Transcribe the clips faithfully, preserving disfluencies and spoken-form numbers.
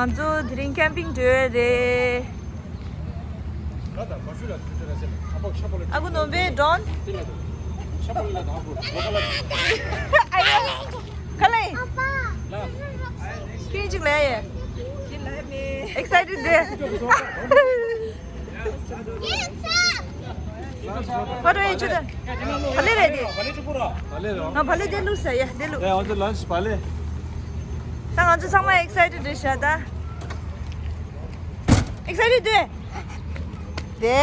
ང་ཚོ་དེ་རིང་ཁེམ་པིང་འགྲོ་ཡ་རེད། ཨ་ཁུ་ནོར་བུའི་drone། ཨ་ཡ། ག་ལེ། ཁྱེད་ཅིག་ལ་ཡ། excited རེད། ཕ་རོ་ཡི་ཆུ་དང་། བ་ལེ་རེད་དེ། ང་བ་ལེ་དེ་ལུགས་ཟ་ཡ་དེ་ལུགས། ཡ་ང་ཚོ་lunch བ་ལེ། ད་ང་ཚོ་ཚང་མ་excited རེད་ཤག་ད། excited དེ། དེ།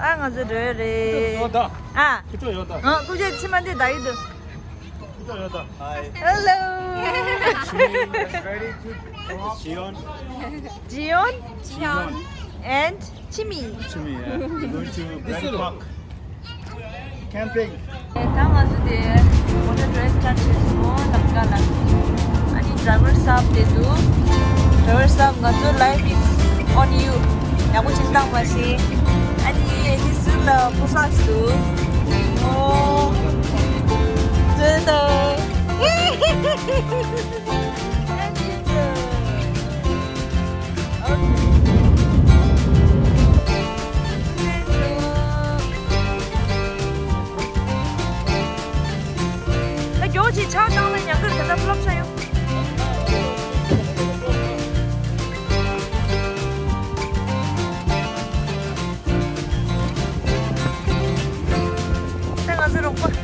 ཨ་ང་ཚོ་འགྲོ་ཡ་རེད། ཡོད་ད། ཨ། ཁྱི་ཕྲུག་ཡོད་ད། ཨ་ཀུ་ཅེ་ཕྱི་མ་འདི་ད་ཡིན་འདུག་ཁྱི་ཕྲུག་ཡོད་ད། Hi. Hello. Ready to cross? Jion. Jion. Jion. And Chimi. Chimi, yeah. We're going to Granny Park. Camping. ད་ང་ཚོ་དེ་water drive start བྱས་སོང་ལམ་ཀ་ལ། ཨ་ནི་driver སཱབ་དེ་འདུག driver སཱབ། ང་ཚོ་life is on you. ཡག་པོ་ཅིག་བཏང་བ་ཞིག་ཨ་ནི་དེ་ཟུར་ལ་ཕོ་གསར་འདུག་ཨོ། ཙེ་ཏོ། ཨ་ནི་ཙེ། ད་མགྱོགས་ཅིག་ཆགས་བཏང་ན་ཉང་ཁར་ད་ལྟ་ཕློབ་ཆགས་ཡོང་། ད་ང་ཚོ་རོགས་པ།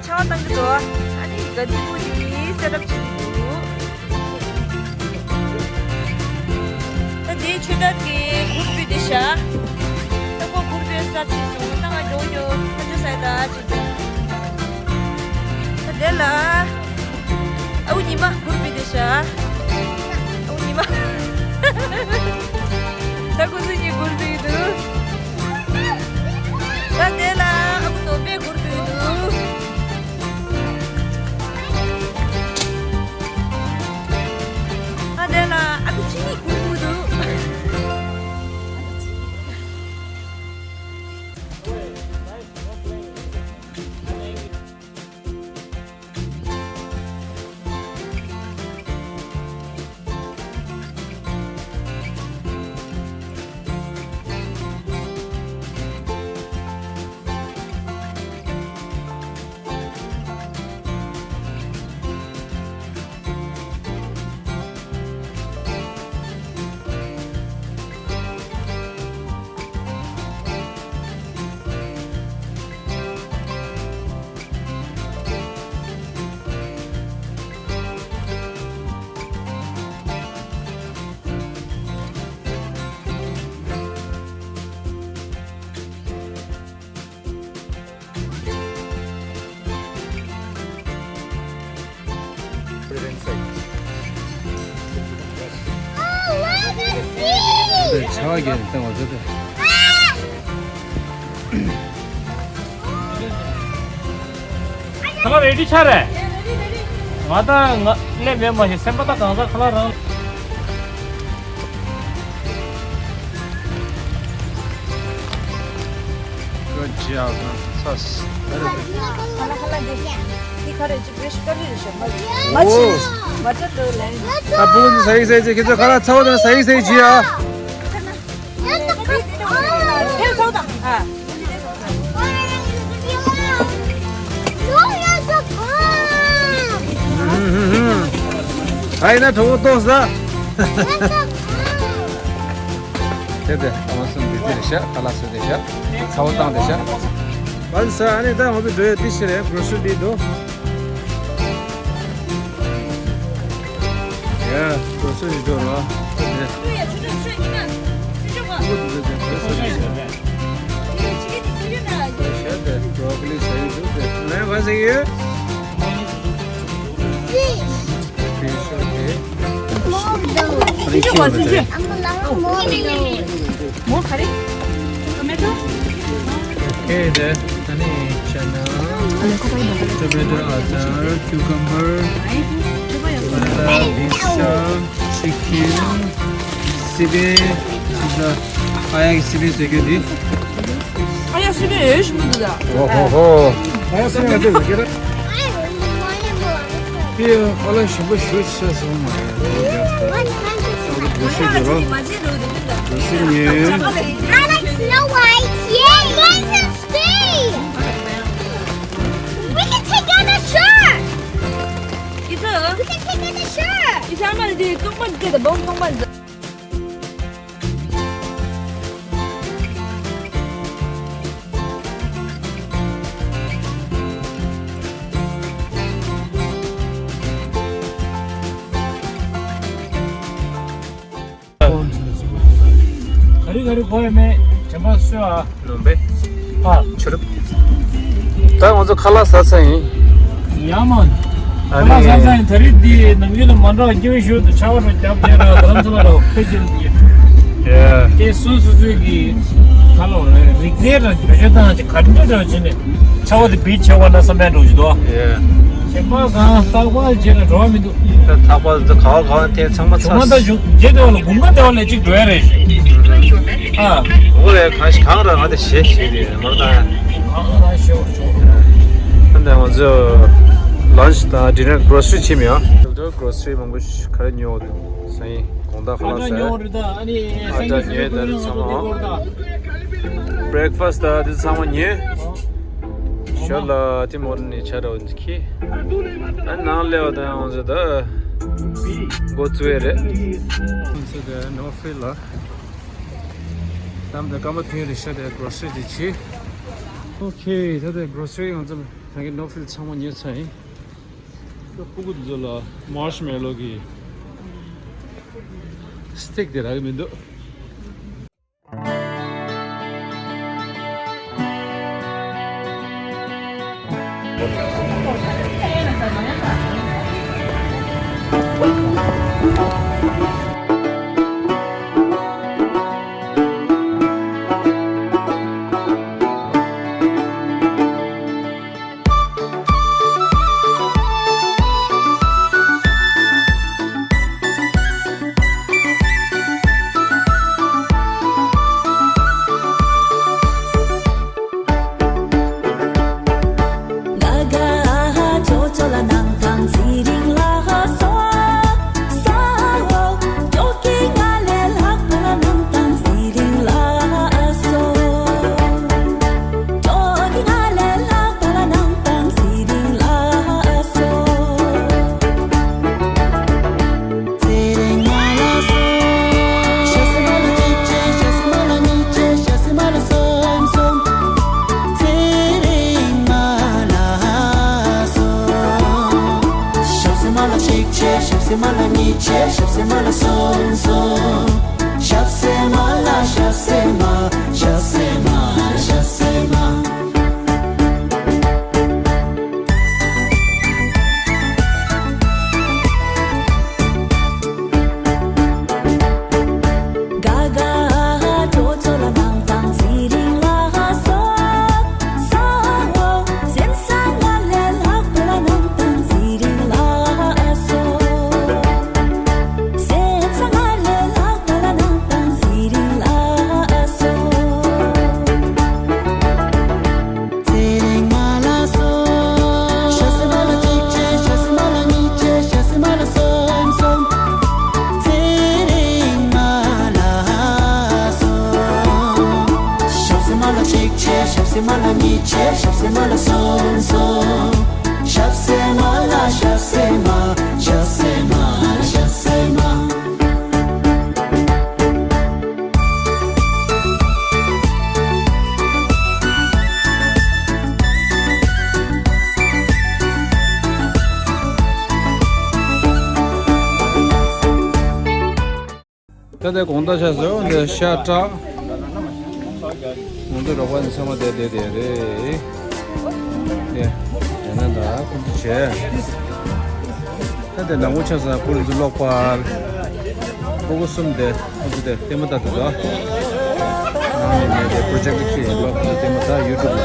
ཆར་པ་བཏང་གི་འདུག་ཨ་ནི་ག་དེ་པོ་ཡིས་སེ་ཊབ་བྱེད་ཀྱི་འདུག་ད་དེའི་ཆུ་དར་གྱི་གུར་ཕུད་དེ་བཞག་ད་ཁོ་གུར་ཕུད་ས་ཚིག་སོང་ད་ང་མགྱོགས་མགྱོགས་ཁ་ཆུ་ས་ད་བྱེད་འདུག་ད་དེ་ལ་ཨའུ་ཉི་མ་གུར་ཕུད་དེ་བཞག་ཨའུ་ཉི་མ། ད་ཁོ་ཚོ་གཉིས་གུར་ཕུད་འདུག་ད་དེ་ལ་ཨ་ཁུ་ནོར་བུས་གུར་ཕུད་འདུག་ད་དེ་ལ་ཨ་ཁུ་ཆི་ནི་གུར་ཕུད་འདུག་ཁ་ལག་རེ་ཌི་ཆགས་རེད། ང་ད་ང་སླེབས་མེད་མ་ཤེས། སེམས་པ་ད་གང་ཟག་ཁ་ལག་རང་། Good job. ཚ། ཨོ། ད་བུ་ཀུན་ཚོ་ཟ་ཡི་ཟ་ཡི་ཟེར། ཁྱེད་ཚོ་ཁ་ལག་ཚ་བོ་དང་ཟ་ཡི་ཟ་ཡི་ཟེར་གྱིས་ཨ། ཨ་ཡིན་ན་གྲོགས་པོ་ཏོག་ཟ། དེ་དེ་ཨ་མ་སོང་འདི་དེ་རེད་ཤག་ཁ་ལག་བཟོས་དེ་ཤག་ཚ་བོ་བཏང་དེ་ཤག་བ་ཟ། ཨ་ནི་ད་ང་ཚོ་འགྲོ་ཡ་དེ་ཤི་རེད། གྲོ་ཤུ་དེ་འགྲོ། ཡ། གྲོ་ཤུ་ཞིག་འགྲོ་རོགས། དེ། ཁུ་དེ་དེ་གྲོ་ཤུ་ཞིག་རེད། ཞེས་པའི་བྲོ་ཀོ་ལི་ཟ་ཡི་འདུག་སྟེ། ངས་ག་ཟེར་གྱི་ཡོད། Fish, okay. More though. Fish, what is it? I'm a lot more though. More curry? Tomato? Okay, there. Honey, chana, tomato, achar, cucumber, banana, beef, chicken, sibe, the, ཨ་ཡ་གི་སི་པན་ཟེར་རྒྱུ་འདི། ཨ་ཡ་སི་པན་ཨེ་ཞིམ་པོ་འདུག་ད། ཨོ་ཧོ་ཧོ། ཨ་ཡ་སི་པན་ཨེ་ཞིམ་པོ་འདུག་ད། དེ་ཁ་ལག་ཞིམ་པོ་ཞིག་ཟས་སོང་མ་རེད། ཨ་ལ་གོ་ཤེས་ཀྱི་རོ། གོ་ཤེས་ཉེ། I like Snow White. Yay! There's a stay. We can take out the shark. We can take out the shark. ག་རེ་ག་རེ་གོ་ཡ་མེད། དྲན་པ་གསོས་ཨ། ལུམ་པེ། ཨ། ཆུ་རུབ། ད་ང་ཚོ་ཁ་ལག་ཟ་ས་ཡིན། ཡ་མ། ཨ་ཁ་ལག་ཟ་ས་ཡིན། ད་རེས་འདི་ནམ་རྒྱུན་ལ་མ་འདྲ་བ་སྐྱིད་པོ་ཞིག་ཏུ་ཆར་པ་རུ་རྒྱབ་བྱས་ན་རྡ་རམ་ས་ལ་རུ་ཕེབས་ཀྱི་ཡོད། ཡ། དེ་སོ་སོ་སོའི་གི་ཁ་ལོ་རིག་རྩལ་ར་བེད་སྤྱོད་བཏང་ཅིག་ག་འདྲ་འདྲ་བྱས་ནས་ཆར་པ་དེ་བིད་བྱས་པ་ན་བསམ་པའི་འགྲོ་བཞིན་འདུག་ཡ། ཞེན་པ་གང་ལྟག་པར་བྱས་ན་འགྲོ་བ་མི་འདུག་ད་ལྟག་པར་འདི་ག་བ་ག་བ་དེ་ཚང་མ་ཚར། ད་ཞུ་རྗེས་དེ་བ་ལ་དགུན་ཁ་དེ་བ་ལས་གཅིག་འགྲོ་ཡ་རེད། ཨ། འོ་རེད། གང་ཞིག་གང་ར་ང་དེ་ཞེ་ཞེ་རེད་མར་ད། གང་ར་ཞེ་བར་ཆོག་ད་ལྟ་ང་ཚོ་ལན་ཆི་དང་ཌི་ནར་གྲོ་སི་རི་ཕྱིན་ཡོད། གྲོ་སི་རི་མང་པོ་ཞིག་ག་རེ་ཉོ་འོ་དེ་ས་ཡིན་དགོང་དག་ཁ་ལག་ཟ་ཡ། ཉོ་རེད་ད། ཨ་ནི་ཨ་ད་ཉོས་ད་རེད་ཚང་མ། བྷི་རེག་ཕ་སི་ད་དེ་ཚང་མ་ཉོས། ཞོར་ལ་ཏི་མོ་ནི་ཆ་ར་འཁྱེར། ཨ་ནང་སླེབས་པ་དང་ང་ཚོ་ད་འགོ་བཙུགས་ཡས་རེད། ང་ཚོ་ད་ནོ་ཕིལ་ལ་གཏམ་དང་སྐར་མ་ཐུན་རེ་ཤ་དེ་གྲོ་སི་རི་དེ་བྱས། ཨོ་ཁེ། ད་ལྟ་གྲོ་སི་རི་ང་ཚོ་ད་གིན་ནོ་ཕིལ་ཚང་མ་ཉོས་ཚར་ཡིན། ད་སྤུ་གུ་དེ་ཚོ་ལ་མར་ཤི་མེ་ལོ་གི་སི་ཊིག་དེ་རག་གི་མི་འདུག་ཞབས་སེ་མ་ལ་གཅིག་བྱས། ཞབས་སེ་མ་ལ་གཉིས་བྱས། ཞབས་སེ་མ་ལ་གསུམ་གསུམ། ཞབས་སེ་མ་ལ། ཞབས་སེ་མ། ཞབས་སེ་མ། ཞབས་སེ་མ། ཚེ་རིང་མ་ལ་གསུམ། ཞབས་སེ་མ་ལ་གཅིག་བྱས། ཞབས་སེ་མ་ལ་གཉིས་བྱས། ཞབས་སེ་མ་ལ་གསུམ་གསུམ། ཚེ་རིང་མ་ལ་གསུམ། ཞབས་སེ་མ་ལ་གཅིག་བྱས། ཞབས་སེ་མ་ལ་གཉིས་བྱས། ཞབས་སེ་མ་ལ་གསུམ་གསུམ། ཞབས་སེ་མ་ལ། ཞབས་སེ་མ། ཞབས་སེ་མ། ཞབས་སེ་མ། ད་ལྟ་དགོང་དག་ཆགས་སོང་། འདི་ཤ་སྟག་ང་ཚོ་རོགས་པ་ཚང་མ་དེ་དེ་དེ་རེད། དེ་དེ་ན་ད་ཁོང་ཚོ་བྱས། ད་དེ་ནང་ངོ་ཆ་ས་ཁོ་རང་ཚོ་གློག་པར། ཕྲུ་གུ་གསུམ་དེ་ཁོང་ཚོ་དེ་ལྟད་མོ་ལྟ་འདུག་ད། ནང་ནས་དེ་པྲོ་ཇེག་ཊར་ཁྱེར་གློག་པར་ལྟད་མོ་ལྟ་ཡུ་ཊུབ་ལ།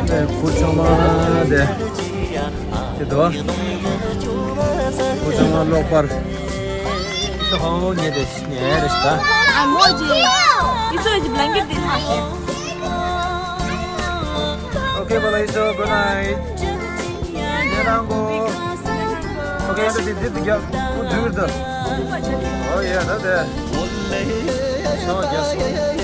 དེ་བུ་ཆུང་མ་དེ་དེ་འདུག་བུ་ཆུང་མ་གློག་པར། ཁྱོད་ཧོ་ངེས་དེ་ཉལ་རེ་ཞིག་ད། I'm watching. It's always blanket this house. Okay, Bala, it's all. Good night. ཨང་གོ། ཨོ་ཁེ། ཡ་ད་དེ་དེ་དེ་རྒྱབ་ཁོ་འཛུལ་གི་རེད་ད། ཨོ་ཡ་ད་དེ། ཨོ་རྒྱབ་སོང་།